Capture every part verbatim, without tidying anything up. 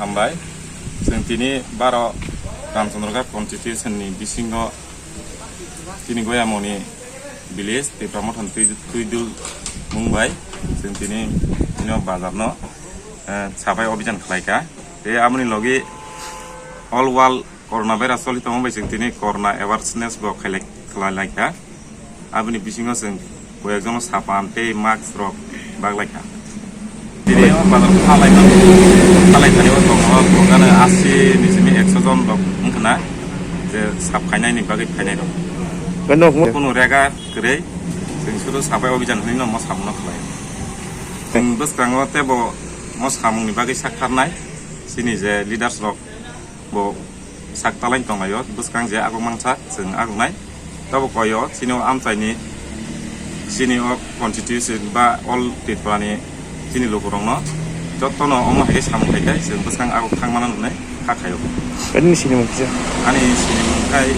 Hambai, chwng tini baro Ramchandra Ghat constitution ni bisingo tini Goyamoni village Tipra Mothani twi, twidul mung bai chwng tini ino bazar no, eh, sapai obijan khlai kha. Tei aboni logi all world Corona virus choli tongma bai chwng tini corona awareness bo khailai, khlai lai kha. Aboni bisingo chwng koi ekjono sapan tei mask rok bag lai kha. Tini o bazar khalai, khalai thani o tongo, tongo asi ni simi ekso jon rok wngkha na je sap khainai ni bagwi phainai rok. Kunu rega kwrwi chwng suru sapai obijan hinwi no mo samung no khlai. Chwng bwskango teibo mo samung ni bagwi sak tharnai chini je leaders rok bo sak talaini tonglaio, bwskang je aguk mangsa chwng aguknai. Tabuk koyo chini o amchaini, chini o constituency ba all Tripura ni chini lukurokno jotono omo hai khe samung khai khai chwng bwskang aguk thangmano nungnai kha khaio. Ani sinimung kisa? Ani sinimung khai,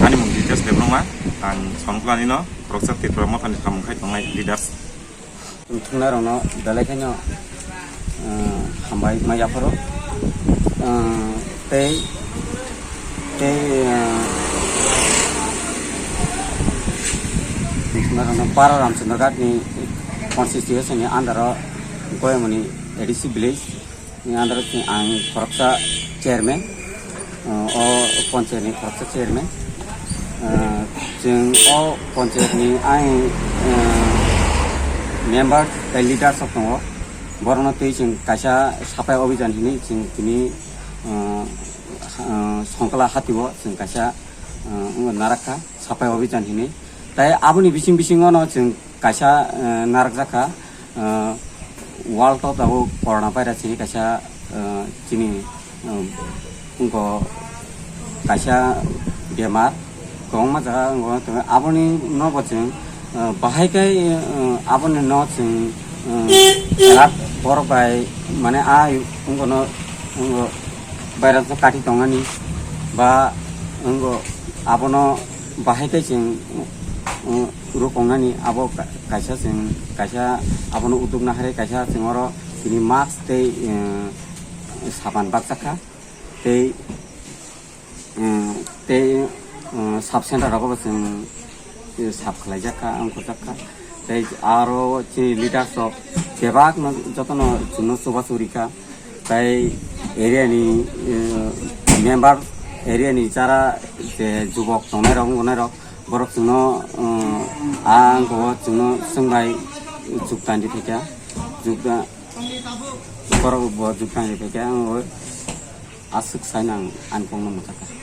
ani mung details Debbarma, ang Sonklani no, khoroksa Tripura Mothani samung khai tongnai leaders. Thwngnairokno belai kheno, ah, hambai ma yapharo. Ah, tei, tei, ah, thwngnairokno Para Ramchandra Ghat ni constituency ni under o Goyamoni A D C village. Ni under o chwng ang khoroksa chairman, uh, o panchayat ni khoroksa chairman. Uh, chwng o panchayat ni ang, uh, member tei leaders rok tongo. Borokno twi chwng kaisa sapai obijan hinwi chwng tini, uh, uh, Songkla hati o chwng kaisa, uh, wngwi narakha sapai obijan hinwi. Tai aboni bising bisingo no chwng kaisa, uh, narakjakha. Ah, world o tabuk corona virus hwnwi kaisa, ah, chini, ah, wngkha kaisa bemar kwbangma jaga wngkha, tei aboni no bo chwng, ah, bahai khe, ah, aboni no chwng, ah, rat borok bai mane a wngkha no wngkha virus no kati tongmani ba wngkha abono bahai khe chwng, ah, rwkoknani abo ka-, kaisa chwng, kaisa abono utuk naharwi kaisa chwng oro tini mask tei, eh, sapan baksa kha tei, eh, tei, eh, sub center rogo bo chwng, eh, sap khlaijak kha, wngkhorjak kha tei aro chini leaders rok bebak no jotono chwngno chubachu rikha. Tai area ni, eh, member, area ni jara je jubok tongnai rok, wngkha nai rok, borok chwngno, eh, ang bo chwngno swngbai juktan di phaikha, jukta-, borok bo juktan di phaikha, ang bo aswk sai nang ani kokno mwthakha.